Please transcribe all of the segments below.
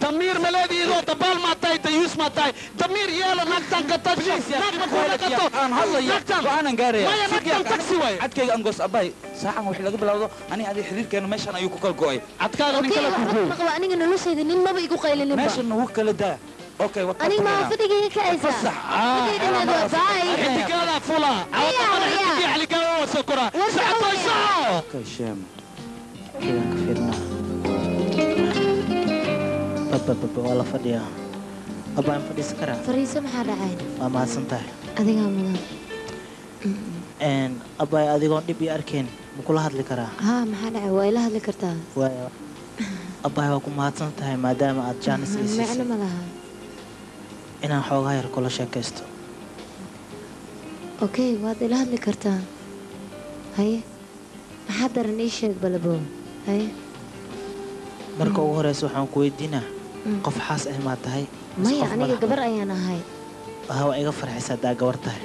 Damiir ma leedihiidoo dabaal maa tahay dayuus maa tahay damiir yeelo naagtan gatasho naag ma kuula gato aan hadlaya naagtan go'aanan gaaraya maya naagtan taxi waaye cadkayga angoos abay saacan wixii laga bilowdo ani adiga xiriirkeena meeshan ayuu ku kala go'ay cadkaaga nin okay kale ku waxba gooy ma qabo aniga noloshayda nin maba igu qaylininba meeshan nagu kala daa okay waa aniga maa fadhigayga kacaysaa fasax fadhigayga waa baay xidigaadaa fulaa cawadamana xidigii xaligaaba waa soo koraa War socotoy soco okay sheema Kidan ka fiirnaa. Baba baba waa la fadhiyaa. Abba aan fadhiisan karaa. Fariiso maxaa dhacay Waa mahadsan tahay. Adigaa mudan Een abba adigoon dhib ii arkayn ma kula hadli karaa? Haa maxaa dhacay waa ila hadli kartaa Waayo. Abba waa ku mahadsan tahay maadaama aad jaanis ii macno siisay ma laha inaan xoogaa yar kula sheekaysto. Okay waad ila hadli kartaa haye maxaa daran ii sheeg balabo haye Marka ugu horeysa waxaan ku weydiinaa qof xaas ah maa tahay? Mise maya qof aniga madax gabar ayaan ahay bannaan? Waa iga farxaysaa haddaa gabar tahay.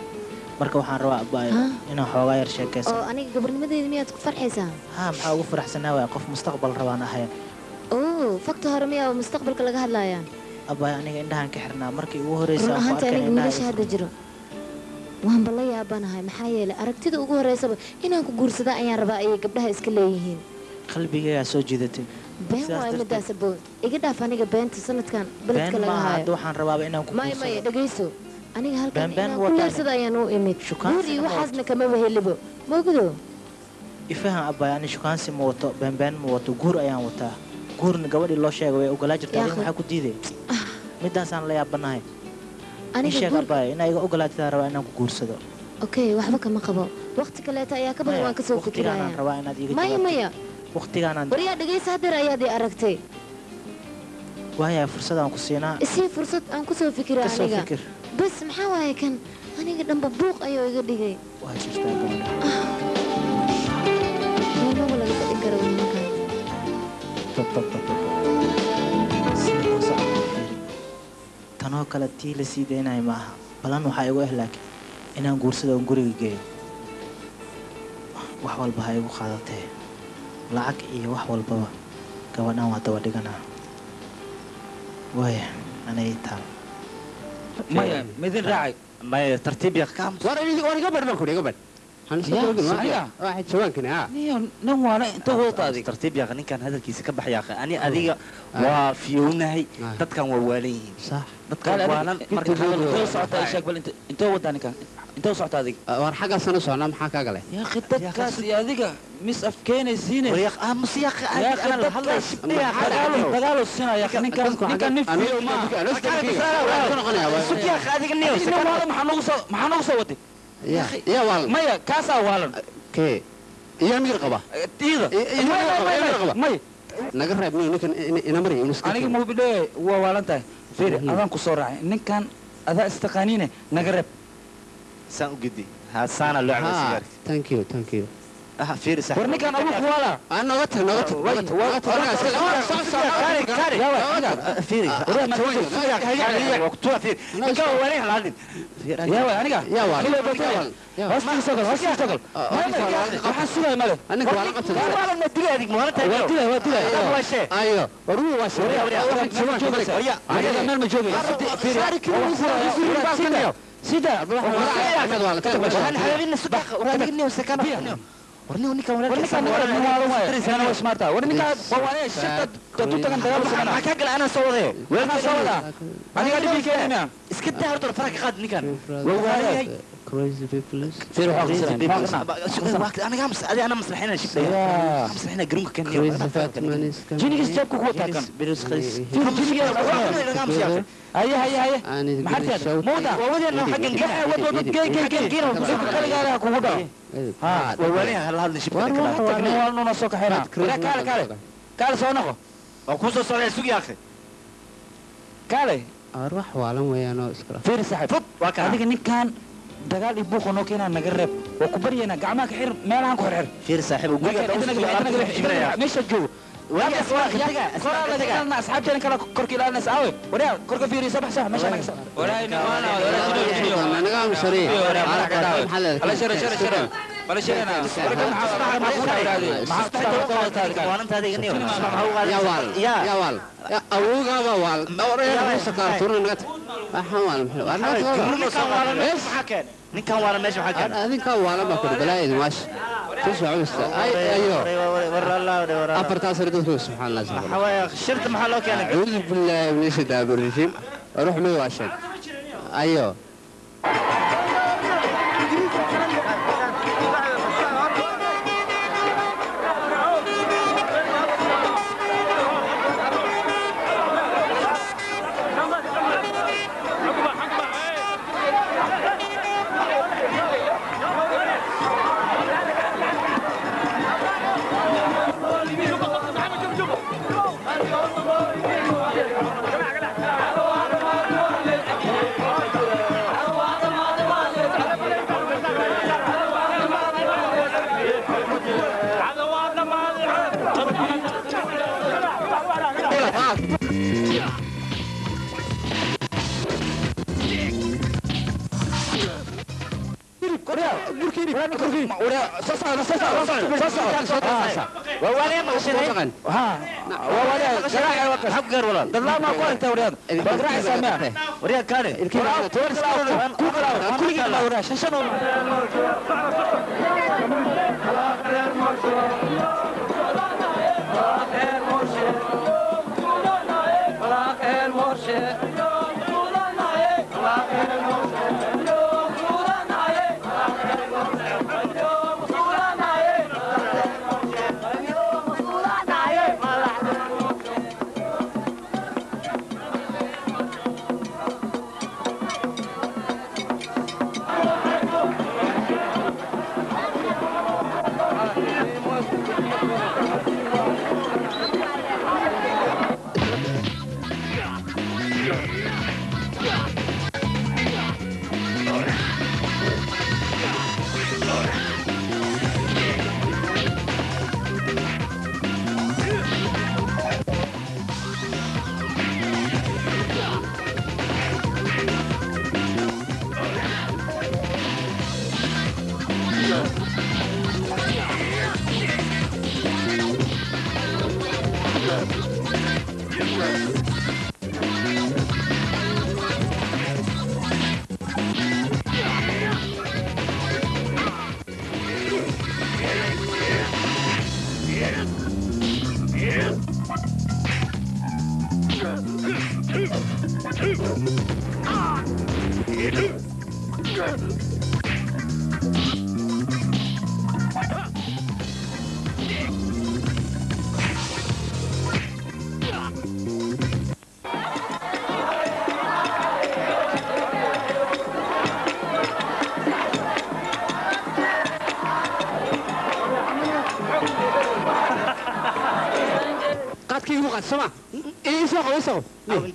Marka waxaan rabaa abba Ha? inaan xoogaa yar sheekaysto. Oo aniga gabarnimadeyda miyaad ku farxaysaa Haa maxaa ugu faraxsanaa waaya qof mustaqbal rabaan ahayn. Oo fakta hore miyaa oo mustaqbalka laga hadlayaa Abba aniga indhahan ka xirnaa markii ugu horeysa run aan ku ahaantii arkay aniga indhaha wiilasha hadda jiro waanba la yaabanahay maxaa yeelay aragtida ugu horeysaba inaan ku guursada ayaan rabaa ayay gabdhaha iska leeyihiin qalbigaygaa soo jiidatay. Been Sidaas waay darteed- midaas aboon iga dhaaf aniga beenta sanadkan beledka Been laga maaha haayo hadda waxaan rabaaba inaan ku maya maya guursado. dhegayso aniga halkan Been been inaan ku wataan. leersada ayaan u imid Shukaansi guur iyo ma waxaasna kamaba helibo moogido Ifaham abba ani shukaansi ma wato been been ma wato guur ayaan wataa. Guurna gabadhii loo sheegay way ogolaa jirtaa Yaa adiga maxaa ku diiday? Midaasaan la yaabanahay. Ii aniga sheeg guur abba inaa iga ogolaatidaan rabaa inaan ku guursado. Okay waxba kama qabo waqti kaleeta ayaa ka badan waan kasoo Waqtigaanaan fikirayaa rabaa inaad iiga maya jawaabto. maya Waqtigaanaan waryaa dhegayso haddeer ayaad ii aragtay waayahay fursadaan ku siinaa. Isii fursad aan kusoo fikira Kasoo aniga fikir. Bas maxaa waaye kan aniga dhanba buuq ayuu iga dhigay Waa jirtaa gabadha. Meel maba laga fadhin karo nimankan Baba baba. Sida loo socdo fiiri. Tanoo kale tii la sii daynaya ma aha. Balan waxaa igu eh laakiin inaan guursado oon guriga geeyo. Wax walba ha igu qaadatee. Lacag iyo wax walbaba gabadhan waa daba dhiganaa. Waaya anay ii taal. Maya midin raacay maya tartiib ya kaam war war iga bar baan ku iga bar Aniga? Waxay jawaankani ha niyo nin waana inta wadata adiga tartiib ya ninkan hadalkiisa ka baxaya ani adiga waa fiyownahay dadkan waa waalan yihiin sax dadkan waalan marka intee socotaa ii sheeg bal intee wadaa ninkan intee socotaa adiga war xaggaasana socnaa maxaa kaa galay yaa akhi dadkaas iyo adiga mis afkeenaysiine war ya aamus ya yaa akhi ana la hadlay dadkaas dagaalo siinaya ya akhi ninkan ninkan nin fiyow maaha sug ya adiga niyo nin waalan maxaa noogu soo waday ya waalan maya kaasaa waalan kee iyo miyir qaba iida qaba maya naga reeb niyo ninkan ina mariyo inuu iska aniga tago. mubidhe waa waalan tahay fiiri adaan ku soo raacay ninkan adaa istaqaaniine naga reeb saan u gidi ha saana loo cabay Ha, sigaarka thank you thank you ah fiiri sax war ninkan abu kuwaala ah nooga tag nooga tag nooga tag nooga tag warkaas kaari kaari fiiri waa ku tuwa fiiri ninkan waa waalan yahay hadlin yaa waay aniga yaa waalan. Kilo batay. Yaa waalan. Yaa hoostiisa gal hoostiisa gal waxaan sugaya male Ninka waa la qabtay. waalan ma dilay adig ma tahay waa dilay waa dilay waa shee ayo war wuu waa shee waxaan jawaanka marig aniga meel ma joogay sida waxaan xabiibina suq war adiga niyo sakana war niyo ninkan war ninkan ninkan waalan waay ninkan waa smarta war ninkan waa waalan shirka dadu tagan dagaal samana maxaa kaa gala anaa soo wadayo anaa soo wadaa aniga dhibi keenaya iska daa horta faraka qaad ninkan waa waalan yahay crazy people fiir waxaa ku aniga adi ana maslaxina shibdaya maslaxina garoonka kan crazy fat man is coming jinigiis jeebka ku wataa kan haye haye haye And he's maxaa gonna tiada shout. mawda waa wadeenna xaggan wad wad wad gey gey gey kaligaada kugu dhaco ha waa waalan yahay la hadlin shibka tag nin waalan una soo kaxayna waraa kaale kaale kaale soo noqo waa kuu soo socdaa sugi akhi kaale war wax waalan weeyaan oo iskala fiiri saaxiib fud waa kaa adiga ninkan dagaal iyo buuqa noo keenaa naga reeb waa ku baryaynaa gacmaha ka xir meelahan ku xirxir fiiri saaxiib guriga meesha joogo asxaabteena kala korka ilaalinaysa aawe waryaa korka fiiriyo soo bax soo meesha naga soo naga aamusariye Ala shara shara shara. Bala sheegana. Ya wal. Ya wal. Awowgaa baa waal. Waxaan waal maxay? Ninkan waala meesha waxaa keenay. Adinkaa waalan baa kudhi balaa idin waash. Tusbax cunista. Ay ayo. Afartaas sano dadku subxaan Allah. Maxaa waaye shirta maxaa loo keenay? Acuudu billaahi min shaytaani rajiim. Ruux may waasheen. Ayo.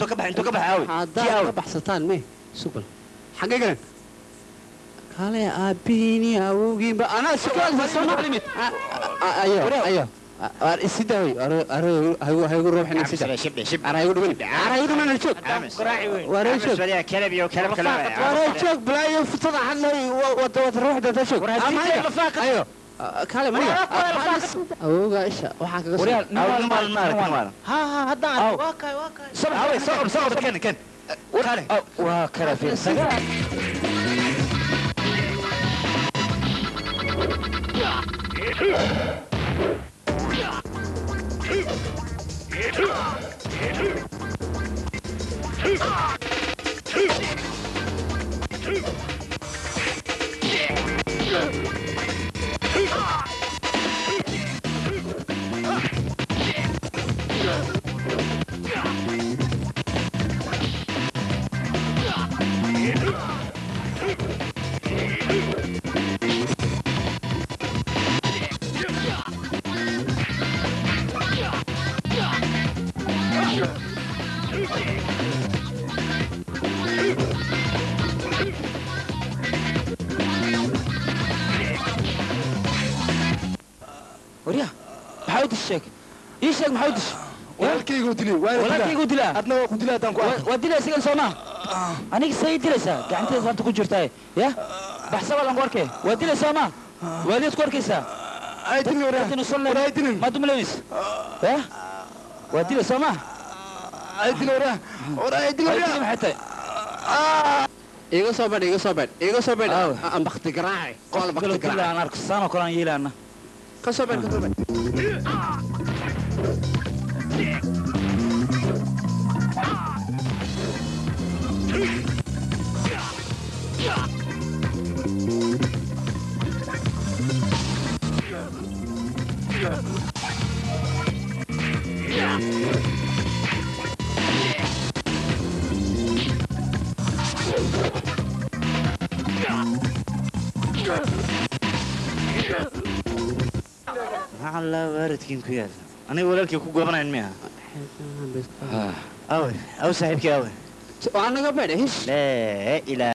Haddaad ka baxsataan me sugbal xaggee garan kale aabbihiini awowgiinba anaa ayo ayo waar isi daawey haygu ruuxin isi ar haygu dhumin ar haygu dhumin joog waar joog waar joog balaayo futada hadlay wada wada ruuxda ta joog ayo kale maniga awowga isha waxaan kaga ha ha haddaan waa kaay waa kaay waa kala fiirsan. Waryaa, maxaa u dishay? Ii sheeg maxaa u dishay? Walaalkaygu dilay, walaalkaygu dilaa. Adna waa ku dilaa haddaan ku arko. Waa dilaa isagan soo maaha? Aniga say dilaysaa? Gacanteeda saanta ku jirtaa, ya? Baxsa waa lan ku arkay. Waa dilay soo maaha? Waaliyaad ku arkaysaa. Ay dilin waraa. Inuusan Waraa ay dilin. Maad umalaynaysa? Ya? Waa dila soo ma? Ay dilin waraa. Waraa ay dilin Waa waraa. dila maxay tahay? Iga soo badh, iga soo badh, iga soo badh. Aawe. Aan bakti garaacay. Qool Kalo bakti dila garaacay. aan arko saan oo kale aan yeelaana. Ka soo badh, ka soo badh. Maxaa la waaridkiin ku yaal? Aniga walaalkii ku goobanayn miya? Awe, aw saaxiibkii awe. Waa naga badh, hish. Laa ilaa